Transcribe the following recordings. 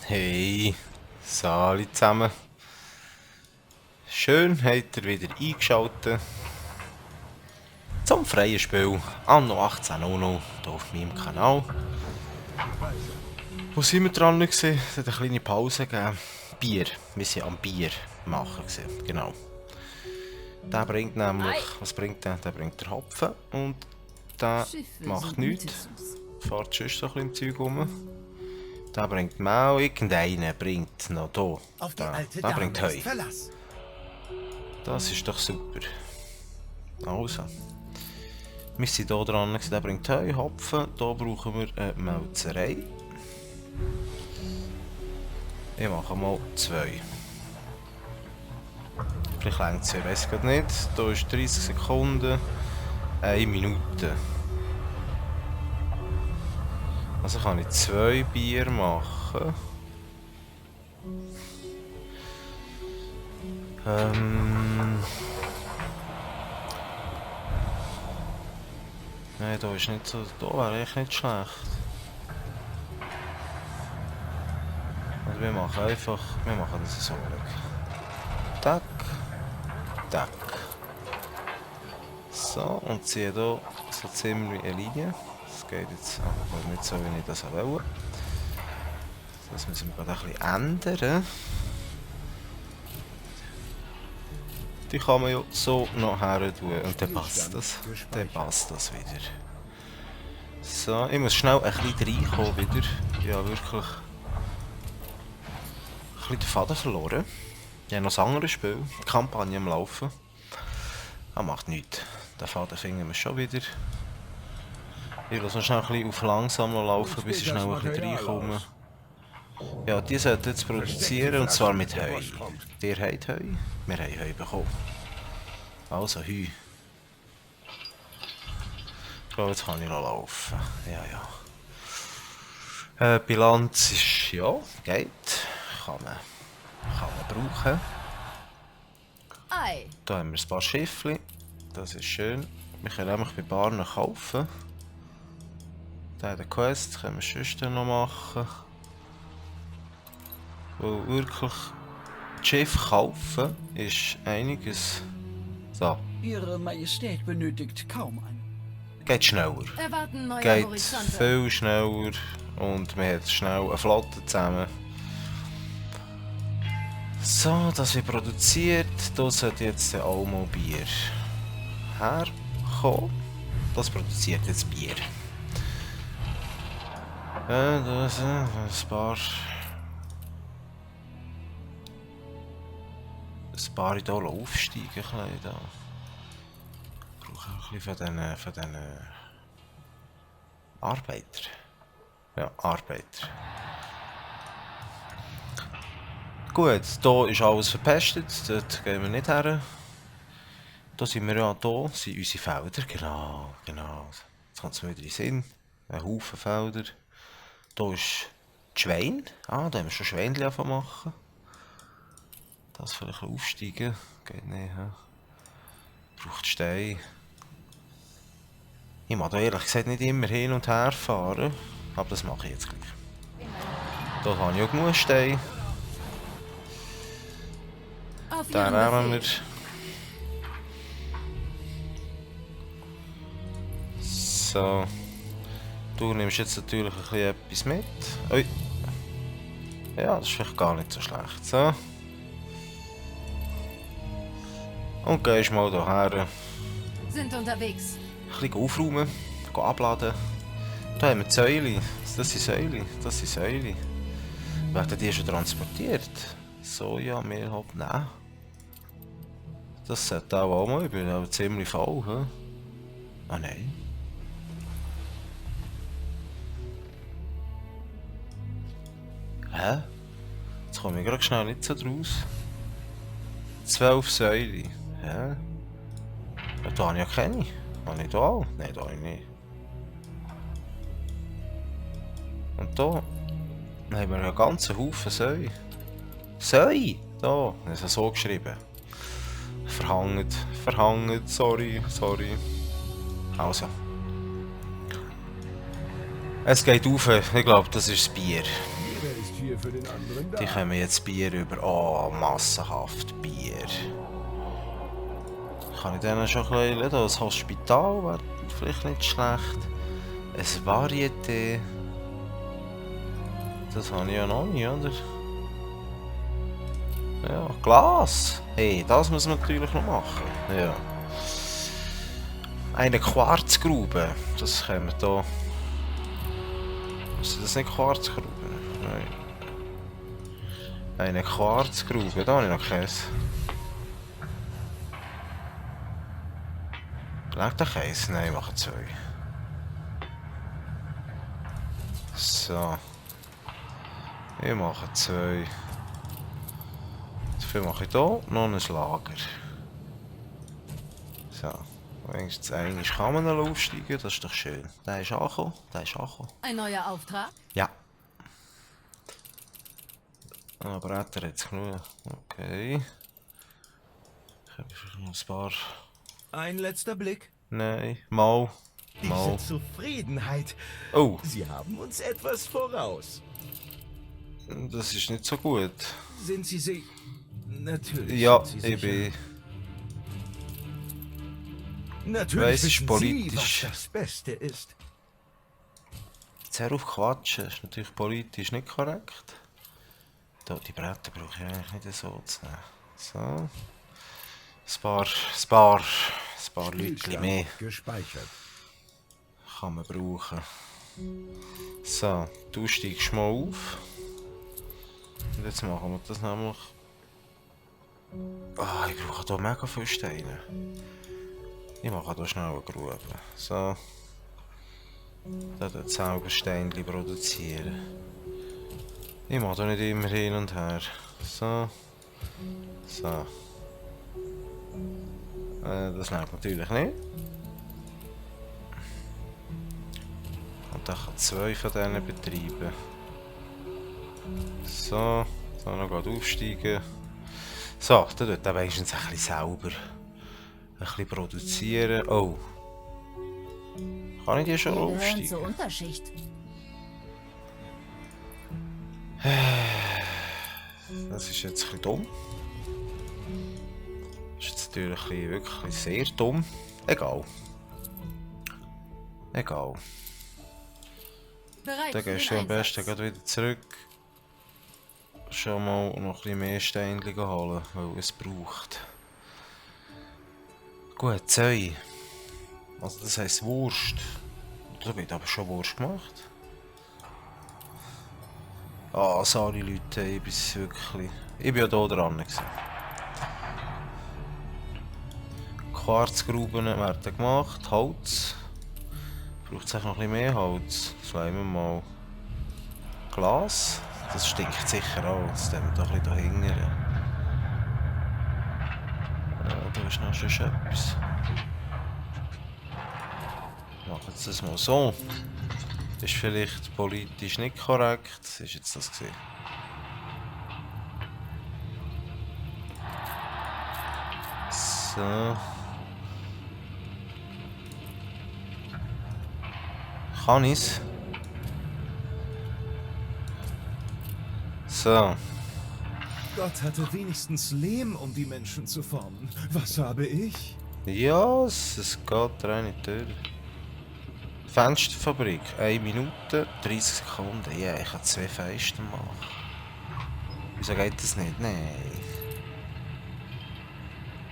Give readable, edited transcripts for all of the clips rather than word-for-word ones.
Hey, Sali zusammen. Schön habt ihr wieder eingeschaltet zum freien Spiel anno 18.00 hier auf meinem Kanal. Wo sind wir dran gewesen? Es hat eine kleine Pause gegeben. Bier. Wir sind am Bier machen gewesen. Genau. Der bringt nämlich, was bringt der? Der bringt der Hopfen und der macht nichts. Fährt sonst so ein bisschen im Zeug rum. Der bringt Mehl, irgendeiner bringt noch hier. Der bringt Heu. Das ist doch super. Also. Wir sind hier dran, der bringt Heu, Hopfen. Hier brauchen wir eine Melzerei. Ich mache mal 2. Vielleicht reicht es, ich weiß gerade nicht. Hier ist 30 Sekunden, 1 Minute. Also kann ich 2 Bier machen. Nein, da ist nicht so. Da wäre echt nicht schlecht. Also wir machen einfach. Wir machen das so. Tack. Tack. So, und ziehe hier so ziemlich eine Linie. Das geht jetzt aber nicht so, wie ich das will. Das müssen wir gerade ein bisschen ändern. Die kann man ja so noch her tun und dann passt das. Dann passt das wieder. So, ich muss schnell ein bisschen reinkommen wieder. Ja, wirklich. Ein bisschen den Faden verloren. Ich habe noch ein anderes Spiel, die Kampagne am Laufen. Ah, macht nichts. Den Faden finden wir schon wieder. Ich lasse noch schnell ein bisschen auf langsam laufen, bis ich schnell ein bisschen reinkomme. Ja, die sollten jetzt produzieren und zwar mit Heu. Ihr habt Heu? Wir haben Heu bekommen. Also Heu. Ich glaube, jetzt kann ich noch laufen. Ja, ja. Bilanz ist, ja, geht. Kann man brauchen. Da haben wir ein paar Schiffchen. Das ist schön. Wir können nämlich bei Barnen kaufen. Da den Quest können wir sonst noch machen. Weil wirklich das Schiff kaufen ist einiges. So. Ihre Majestät benötigt kaum ein. Geht schneller. Geht viel schneller und man hat schnell eine Flotte zusammen. So, das wird produziert. Da sollte jetzt auch mal Bier herkommen. Das produziert jetzt Bier. Das ein paar hier aufsteigen. Ich brauche ein bisschen von diesen Arbeiter. Ja, Arbeiter. Gut, hier ist alles verpestet, dort gehen wir nicht her. Hier sind wir ja, hier sind unsere Felder, genau. Jetzt kommt es mir wieder in den Sinn. Ein Haufen Felder. Hier ist das Schwein. Ah, da haben wir schon Schweinchen machen. Das vielleicht aufsteigen. Geht nicht, braucht Stein. Ich mag da ehrlich gesagt nicht immer hin und her fahren. Aber das mache ich jetzt gleich. Hier habe ich auch genug Stein. Da nehmen wir. So. Du nimmst jetzt natürlich ein bisschen etwas mit. Ui. Ja, das ist vielleicht gar nicht so schlecht. So. Und gehst mal hierher. Sind unterwegs. Ein bisschen aufräumen, abladen. Da haben wir Säule. Das sind Säule. Das sind Säule. Werden die schon transportiert? Soja, Mehl, Hop, nein. Das sollte auch mal. Ich bin aber ziemlich voll. He? Ah nein. Hä? Jetzt komme ich gerade schnell nicht so draus. 12 Säule. Hä? Ja, da habe ich ja keine. Habe ich da auch? Nein, da habe ich nicht. Und da haben wir einen ganzen Haufen Säue. Säue? Da, das ist so geschrieben. Verhangt, sorry. Also. Es geht auf, ich glaube, das ist das Bier. Wer ist hier für den anderen da? Die kommen jetzt Bier über. Oh, massenhaft Bier. Kann ich denen schon ein bisschen... Das Hospital wäre vielleicht nicht schlecht. Ein Varieté. Das habe ich ja noch nie, oder? Ja, Glas. Hey, das muss man natürlich noch machen. Ja. Eine Quarzgrube. Das können wir hier... Ist das nicht Quarzgrube? Nein. Eine Quarzgrube. Da habe ich noch keins. Lag doch eins? Nein, ich mache 2. So. Ich mache 2. Dafür mache ich hier noch ein Lager. So. Wenigstens eigentlich kann man noch aufsteigen, das ist doch schön. Der ist angekommen, der ist angekommen. Ein neuer Auftrag? Ja. Aber hat er jetzt genug? Okay. Ich habe vielleicht noch ein paar... Ein letzter Blick. Nein, mal. Diese Zufriedenheit. Oh, Sie haben uns etwas voraus. das ist nicht so gut. Sind Sie sie? Natürlich. Ja, sind Sie ich sicher. bin... Natürlich Weiss, ist wissen politisch. Sie, was das Beste ist. Jetzt hör auf quatschen, ist natürlich politisch nicht korrekt. Da, die Bretter brauche ich eigentlich nicht so zu nehmen. So. Ein paar Leute mehr Gespeichert. kann man brauchen. So, du steigst mal auf. Und jetzt machen wir das nämlich... Ah, ich brauche hier mega viele Steine. Ich mache hier schnell eine Grube. So. Da tut selber Steinchen produzieren. Ich mache hier nicht immer hin und her. So. So. Das nimmt natürlich nicht. Und dann kann 2 von denen betreiben. So. So, noch gerade aufsteigen. So, dann tut er wenigstens ein bisschen selber. Ein bisschen produzieren. Oh. Kann ich die schon Wir gehören aufsteigen? zur Unterschicht. Das ist jetzt ein bisschen dumm. Das ist jetzt natürlich ein bisschen, wirklich sehr dumm. Egal. Egal. Bereit Dann für gehst du den am besten Einsatz. gleich wieder zurück. Schon mal noch ein bisschen mehr Steinchen holen, weil es braucht. Gut, Zeu. Also das heisst Wurst. Da wird aber schon Wurst gemacht. Ah, sorry Leute, ich bin's wirklich... Ich bin ja hier dran gewesen. Quarzgruben werden gemacht, Holz. Braucht es noch ein bisschen mehr Holz. Das wollen wir mal. Glas. Das stinkt sicher auch, das nehmen wir doch ein bisschen dahinter. Da ist noch schon etwas. Machen wir das mal so. Das ist vielleicht politisch nicht korrekt. Was ist jetzt das gewesen? So. Kann ich's? So. Gott hatte wenigstens Lehm, um die Menschen zu formen. Was habe ich? Ja, es geht rein durch. Fensterfabrik, 1 Minute, 30 Sekunden. Ja, ich kann 2 Fenster machen. Wieso geht das nicht? Nein.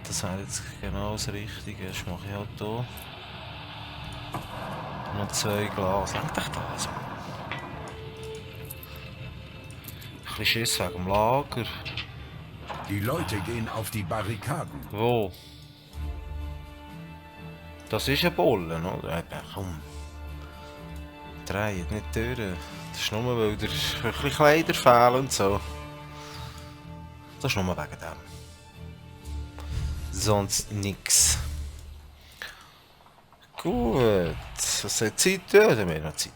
Das wäre jetzt genau das Richtige. Das mache ich halt hier. Noch 2 Glas. Lenk dich das, Mann. Ein bisschen Schiss wegen dem Lager. Die Leute gehen auf die Barrikaden. Wo? Das ist ein Bollen, oder? Komm. Dreht nicht durch. Das ist nur, weil dir ein bisschen Kleider fehlen und so. Das ist nur wegen dem. Sonst nix. Gut. Was hat Zeit? Ja, dann haben wir noch Zeit.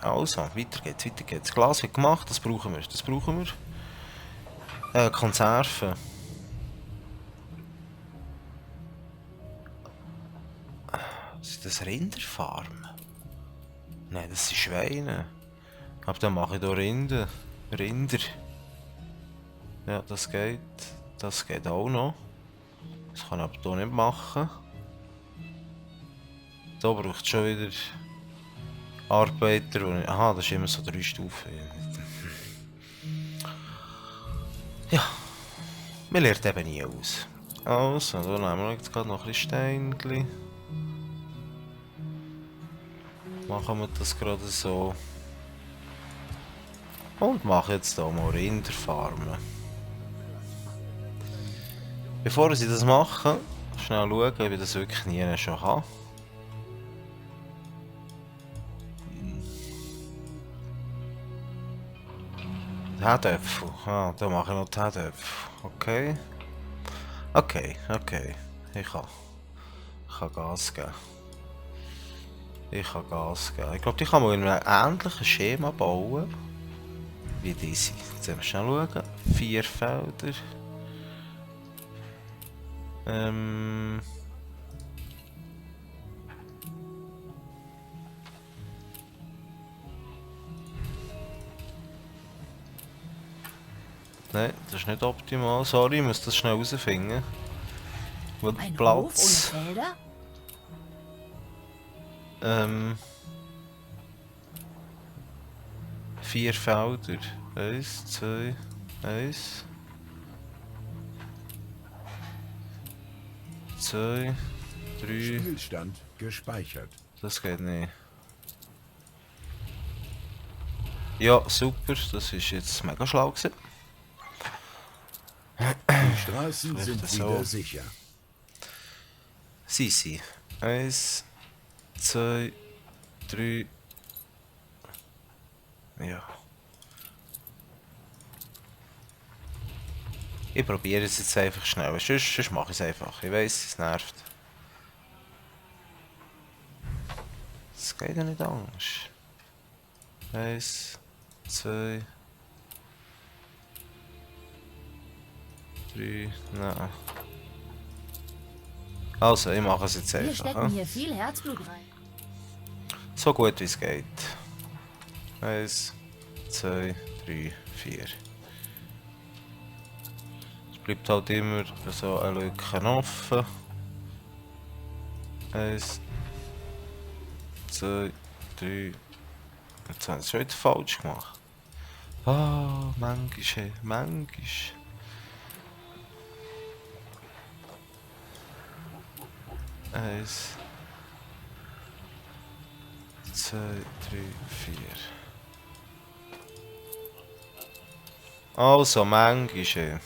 Also, weiter geht's, weiter geht's. Glas wird gemacht, das brauchen wir. Das brauchen wir. Konserven. Ist das Rinderfarm? Nein, das sind Schweine. Aber dann mache ich hier Rinder. Rinder. Ja, das geht. Das geht auch noch. Das kann ich aber hier nicht machen. Da braucht es schon wieder Arbeiter. Die aha, das ist immer so 3 Stufen. Ja, man lernt eben nie aus. Also, da nehmen wir jetzt gerade noch ein bisschen Steine. Machen wir das gerade so. Und mache jetzt hier mal Rinderfarmen. Bevor ich das mache, schnell schauen, ob ich das wirklich nie schon habe. Herdöpfel. Ah, da mache ich noch die Herdöpfel. Okay. Okay. Ich kann Gas geben. Ich glaube, die kann man in einem ähnlichen Schema bauen. Wie diese. Jetzt müssen wir schnell schauen. 4 Felder. Nein, das ist nicht optimal. Sorry, ich muss das schnell herausfinden. Weil Ein Hof Platz. ohne Felder? Vier Felder. 1, 2, 1. 2, 3. Stillstand gespeichert. Das geht nicht. Ja, super. Das ist jetzt mega schlau gewesen. Die Straßen Vielleicht sind so. wieder sicher. Sie. 1, 2, 3. Ja. Ich probiere es jetzt einfach schnell. Sonst mache ich es einfach. Ich weiß, es nervt. Es geht ja nicht anders. 1, 2, 3. Nein. Also, ich mache es jetzt Wir einfach. stecken hier viel Herzblut rein. So gut wie es geht. 1, 2, 3, 4. Es bleibt halt immer so eine Lücke offen. 1, 2, 3. Jetzt haben sie es schon wieder falsch gemacht. Ah, manchmal. 1, 2, 3, 4. Also, manchmal.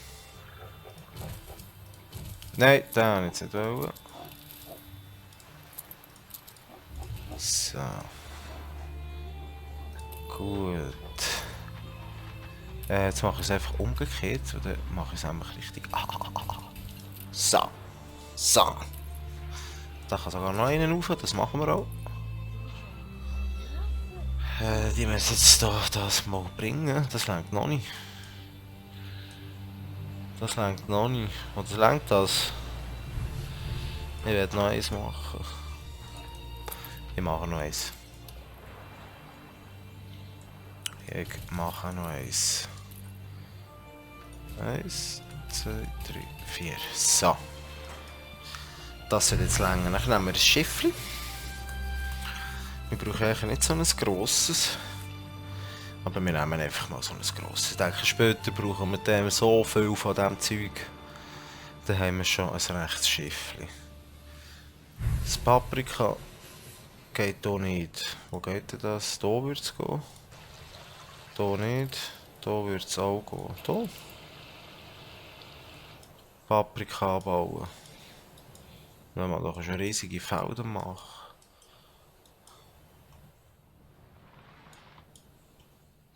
Nein, den habe ich jetzt nicht wollen. So. Gut. Jetzt mache ich es einfach umgekehrt, oder mache ich es einfach richtig? So. Da kann sogar noch einen rauf, das machen wir auch. Die müssen jetzt da das mal bringen, das reicht noch nicht. Oder reicht das? Ich werde noch eins machen. Ich mache noch eins. Ich mache noch eins. 1, 2, 3, 4. So. Das soll jetzt länger. Dann nehmen wir ein Schiffchen. Wir brauchen eigentlich nicht so ein grosses. Aber wir nehmen einfach mal so ein grosses. Ich denke, später brauchen wir dem so viel von diesem Zeug. Dann haben wir schon ein rechtes Schiffchen. Das Paprika geht hier nicht. Wo geht denn das? Hier würde es gehen. Hier nicht. Hier würde es auch gehen. Hier. Paprika bauen. Wenn man doch schon riesige Felder machen.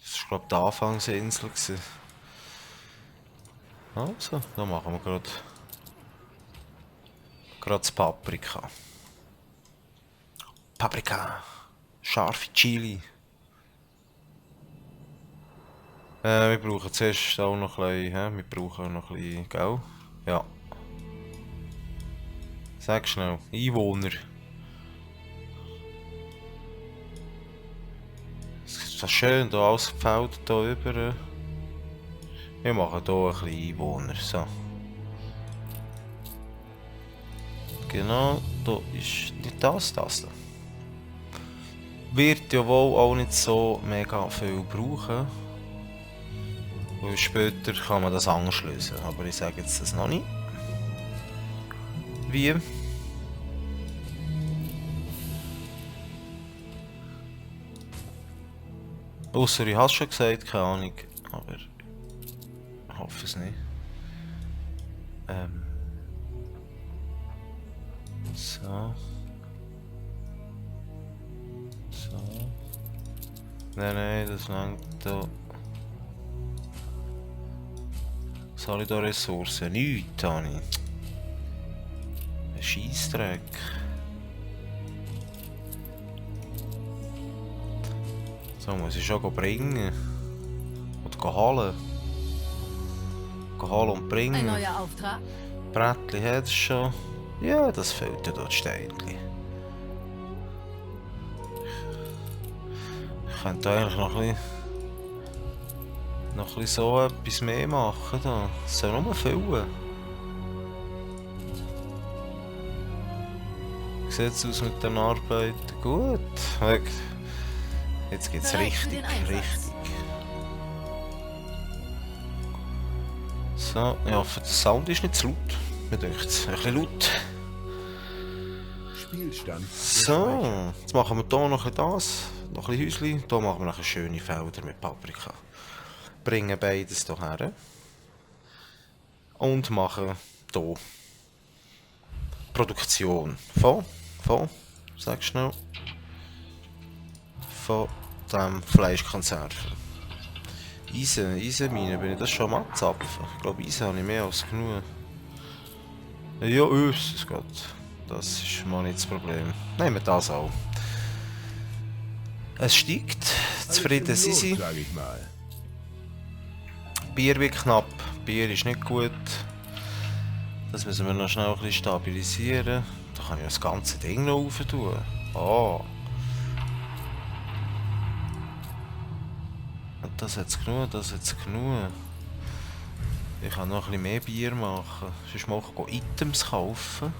Das war, glaube ich, die Anfangsinsel. Also, da machen wir gerade das Paprika. Scharfe Chili. Wir brauchen zuerst auch noch ein bisschen, wir brauchen noch ein bisschen, gell? Ja. Sag schnell, Einwohner. Es ist schön, da alles gefällt hier über. Wir machen hier ein bisschen Einwohner. So. Genau, da ist nicht das da. Wird ja wohl auch nicht so mega viel brauchen. Weil später kann man das anschließen. Aber ich sage jetzt das noch nicht. Wie? Ausser ich habe es schon gesagt, keine Ahnung. Aber ich hoffe es nicht. So. So. Nein, das langt da. Was habe ich da Ressourcen? Nichts habe ich. Ein Scheissdreck. So muss ich schon bringen. Oder holen. Holen und Ein bringen. neuer Auftrag? Brettli hat es schon. Ja, das fehlt ja dort Steinchen. Ich könnte eigentlich noch ein bisschen so etwas mehr machen. Da. Das soll nur füllen. Wie sieht es aus mit den Arbeiten? Gut. Jetzt geht's Bereit für richtig, den Einsatz. richtig. So, ich hoffe, der Sound ist nicht zu laut. Mir denkt es ein bisschen laut. Spielstand. So, jetzt machen wir hier noch ein bisschen das, noch ein bisschen Häuschen. Hier machen wir nachher schöne Felder mit Paprika. Bringen beides hierher. Und machen hier Produktion von, sag schnell, von dem Fleischkonserven. Eisenmine, bin ich das schon am Abzapfen? Ich glaube, Eisen habe ich mehr als genug. Ja, es geht. Das ist mal nicht das Problem. Nehmen wir das auch. Es steigt. Zufrieden sind sie. Sag ich mal. Bier wird knapp. Bier ist nicht gut. Das müssen wir noch schnell ein bisschen stabilisieren. Da kann ich das ganze Ding noch rauf tun. Oh. Und das hat's genug, das hat's genug. Ich kann noch ein bisschen mehr Bier machen. Sonst mal Items kaufen.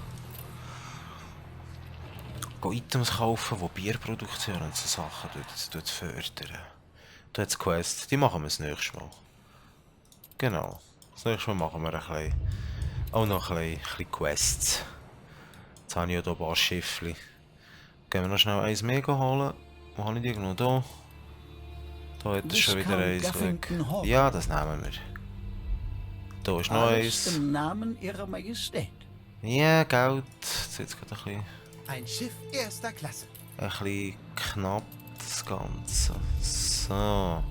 Items kaufen, die Bierproduktion und so Sachen fördern. Da hat es Quests, die machen wir das nächste Mal. Genau. Das nächste Mal machen wir auch noch ein bisschen Quests. Jetzt habe ich ja hier ein paar Schiffchen. Gehen wir noch schnell eins mehr holen. Wo habe ich die noch da? Da hat es schon wieder eins weg. Ja, das nehmen wir. Da ist noch Alles eins. im Namen Ihrer Majestät. Ja, Geld. Jetzt ist gerade ein Ein Schiff erster Klasse. bisschen knapp, das Ganze. So.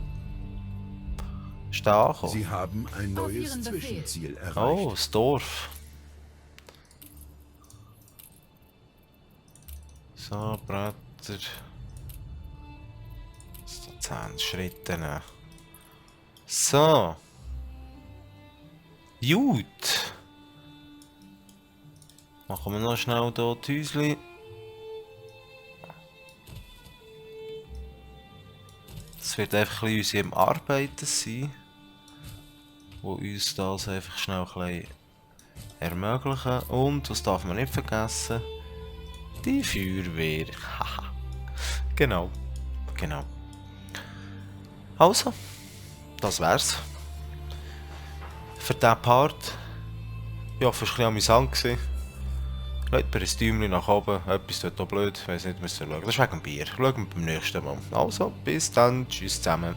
Ist der angekommen? Sie haben ein neues Ihren Befehl. Zwischenziel erreicht. Oh, das Dorf. So, Bretter. So, 10 Schritte nehmen. So. Gut. Machen wir noch schnell hier die Häuschen. Es wird einfach ein bisschen unsere Arbeiten sein, wo uns das einfach schnell ein bisschen ermöglichen. Und, was darf man nicht vergessen? Die Feuerwehr. Haha. Genau. Also, das wär's. Für diesen Part. Ich hoffe, es war ein bisschen amüsant gewesen. Lasst mir ein Däumchen nach oben. Etwas tut hier blöd. Ich weiss nicht, müsst ihr schauen. Das ist wegen dem Bier. Schauen wir beim nächsten Mal. Also, bis dann. Tschüss zusammen.